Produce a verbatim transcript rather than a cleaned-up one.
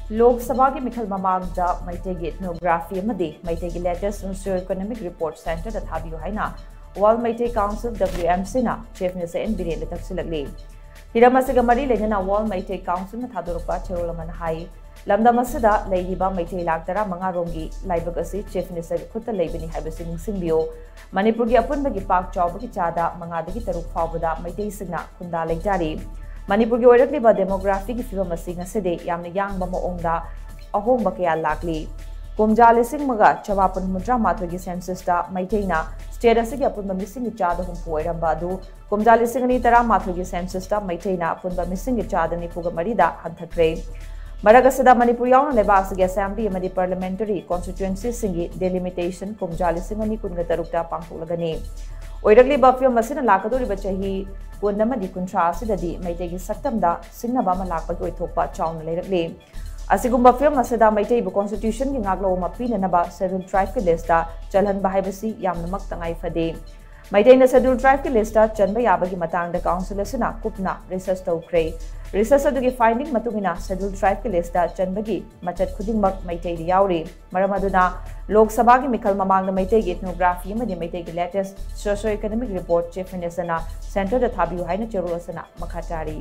ꯂꯣꯛ ꯁꯚꯥꯒꯤ ꯃꯤꯈꯜ ꯃꯃꯥꯡꯗ ꯃꯩꯇꯩꯒꯤ ethnography ꯑꯃꯗꯤ ꯃꯩꯇꯩꯒꯤ latest socio economic report centreꯗ ꯊꯥꯕꯤꯌꯨ ꯍꯥꯏꯅ World Meitei Council W M Cꯅ Chief Minister N ꯕꯤꯔꯦꯟꯗ ꯇꯛꯁꯤꯜꯂꯛꯂꯤ꯫ ꯍꯤꯔꯝ ꯑꯁꯤꯒ ꯃꯔꯤ ꯂꯩꯅꯅ World Meitei Councilꯅ ꯊꯥꯗꯣꯔꯛꯄ ꯆꯦꯔꯣꯜ ꯑꯃꯅ ꯍꯥꯏ, ꯂꯝꯗꯝ ꯑꯁꯤꯗ ꯂꯩꯔꯤꯕ ꯃꯩꯇꯩ ꯂꯥꯈ ꯇꯔꯥꯃꯉꯥ ꯔꯣꯝꯒꯤ ꯂꯥꯏꯕꯛ ꯑꯁꯤ Chief Ministerꯒꯤ ꯈꯨꯠꯇ ꯂꯩꯕꯅꯤ ꯍꯥꯏꯕꯁꯤ ꯅꯤꯡꯁꯤꯡꯕꯤꯌꯨ꯫ ꯃꯅꯤꯄꯨꯔꯒꯤ ꯑꯄꯨꯟꯕꯒꯤ ꯄꯥꯛ ꯆꯥꯎꯕꯒꯤ ꯆꯥꯗ ꯃꯉꯥꯗꯒꯤ ꯇꯔꯨꯛ ꯐꯥꯎꯕꯗ ꯃꯩꯇꯩꯁꯤꯡꯅ ꯈꯨꯟꯗꯥ ꯂꯩꯇꯥꯔꯤ꯫ ꯃꯅꯤꯄꯨꯔꯒꯤ ꯑꯣꯏꯔꯛꯂꯤꯕ demographyꯒꯤ ꯐꯤꯕꯝ ꯑꯁꯤ ꯉꯁꯤꯗꯤ ꯌꯥꯝꯅ ꯌꯥꯡꯕ ꯃꯑꯣꯡꯗ ꯑꯍꯣꯡꯕ ꯀꯌꯥ ꯂꯥꯛꯂꯤ꯫ ꯀꯨꯝꯖꯥ ꯂꯤꯁꯤꯡ ꯑꯃꯒ ꯆꯃꯥꯄꯟ ꯍꯨꯝꯐꯨꯇꯔꯥ ꯃꯥꯊꯣꯏꯒꯤ censusꯇ ꯃꯩꯇꯩꯅ state ꯑꯁꯤꯒꯤ ꯑꯄꯨꯟꯕ ꯃꯤꯁꯤꯡꯒꯤ ꯆꯥꯗ ꯍꯨꯝꯐꯨ ꯑꯣꯏꯔꯝꯕ ꯑꯗꯨ ꯀꯨꯝꯖꯥ ꯂꯤꯁꯤꯡ ꯑꯅꯤ ꯇꯔꯥꯃꯥꯊꯣꯏꯒꯤ censusꯇ ꯃꯩꯇꯩꯅ ꯑꯄꯨꯟꯕ ꯃꯤꯁꯤꯡꯒꯤ ꯆꯥꯗ ꯅꯤꯐꯨꯒ ꯃꯔꯤꯗ ꯍꯟꯊꯈ꯭ꯔꯦ꯫ ꯃꯔꯛ ꯑꯁꯤꯗ ꯃꯅꯤꯄꯨꯔ ꯌꯥꯎꯅ ꯂꯩꯕꯥꯛ ꯑꯁꯤꯒꯤ assembly ꯑꯃꯗꯤ parliamentary constituencyꯁꯤꯡꯒꯤ delimitation ꯀꯨꯝꯖꯥ ꯂꯤꯁꯤꯡ ꯑꯅꯤ ꯀꯨꯟꯒ ꯇꯔꯨꯛꯇ ꯄꯥꯡꯊꯣꯛꯂꯒꯅꯤ꯫ ꯑꯣꯏꯔꯛꯂꯤꯕ ꯐꯤꯕꯝ ꯑꯁꯤꯅ ꯂꯥꯛꯀꯗꯧꯔꯤꯕ ꯆꯍꯤ ꯀꯨꯟ ꯑꯃꯗꯤ ꯀꯨꯟꯊ꯭ꯔꯥ ꯑꯁꯤꯗꯗꯤ ꯃꯩꯇꯩꯒꯤ ꯁꯛꯇꯝꯗ ꯁꯤꯡꯅꯕ ꯑꯃ ꯂꯥꯛꯄꯒꯤ ꯑꯣꯏꯊꯣꯛꯄ ꯆꯥꯎꯅ ꯂꯩꯔꯛꯂꯤ꯫ ꯑꯁꯤꯒꯨꯝꯕ ꯐꯤꯕꯝ ꯑꯁꯤꯗ ꯃꯩꯇꯩꯕꯨ constitutionꯒꯤ ꯉꯥꯛꯂꯧ ꯑꯃ ꯄꯤꯅꯅꯕ Scheduled Tribeꯀꯤ listꯇ ꯆꯜꯍꯟꯕ ꯍꯥꯏꯕꯁꯤ ꯌꯥꯝꯅꯃꯛ ꯇꯉꯥꯏ ꯐꯗꯦ꯫ ꯃꯩꯇꯩꯅ Scheduled Tribeꯀꯤ listꯇ ꯆꯟꯕ ꯌꯥꯕꯒꯤ ꯃꯇꯥꯡꯗ council ꯑꯁꯤꯅ ꯀꯨꯞꯅ research ꯇꯧꯈ꯭ꯔꯦ꯫ Research ꯑꯗꯨꯒꯤ finding ꯃꯇꯨꯡ ꯏꯟꯅ Scheduled Tribeꯀꯤ listꯇ ꯆꯟꯕꯒꯤ ꯃꯆꯠ ꯈꯨꯗꯤꯡꯃꯛ ꯃꯩꯇꯩꯗ ꯌꯥꯎꯔꯤ꯫ ꯃꯔꯝ ꯑꯗꯨꯅ ꯂꯣꯛ ꯁꯚꯥꯒꯤ ꯃꯤꯈꯜ ꯃꯃꯥꯡꯗ ꯃꯩꯇꯩꯒꯤ ethnography ꯑꯃꯗꯤ ꯃꯩꯇꯩꯒꯤ latest socio economic report Chief Ministerꯅ centreꯗ ꯊꯥꯕꯤꯌꯨ ꯍꯥꯏꯅ ꯆꯦꯔꯣꯜ ꯑꯁꯤꯅ ꯃꯈꯥ ꯇꯥꯔꯤ꯫